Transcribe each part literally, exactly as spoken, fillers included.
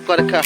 Korkha.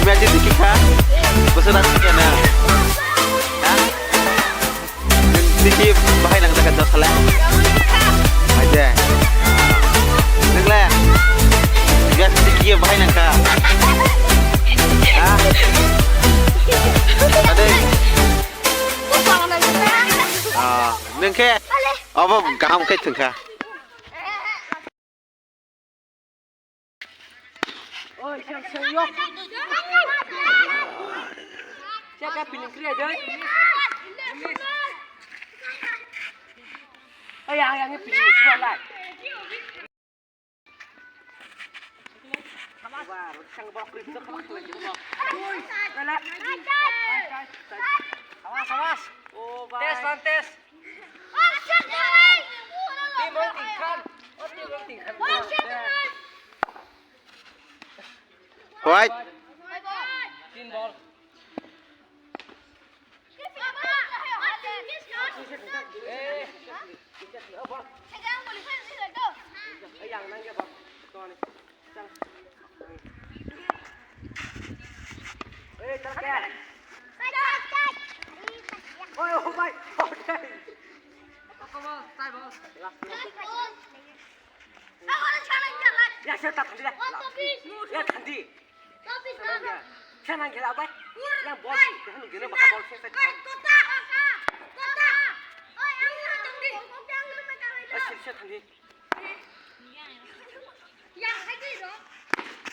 Match dikhi kha, bwswk rang sikya na? Ha? Nwng tiki bahai nang jaga dos khala? Aje. Nwng le? Gas tiki bahai nang kha? Ha? Ade. Ah, nwng khe obo kaham khe thwng kha. Oi, siang, siang, yok. Siang, kaya piling kiri aja. Oi, yang, yang, piling kiri aja. Awas, awas. Oh, bye. Tes, man, tes. Team ball tingkhan. Oh, team ball tingkhan. White. Team ball. Eh. Eh, yang nang ya, bang. Tuan ni.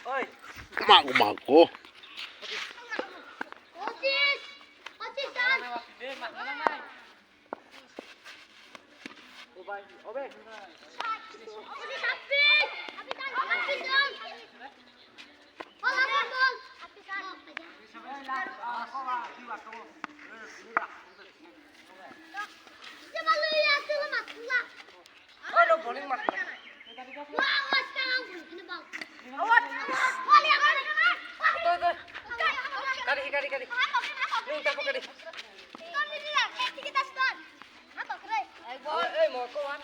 Oi. Mak, mak, ko. Kari, kari, kari. Nung tapo kari. Oi, oi, mo ko wan.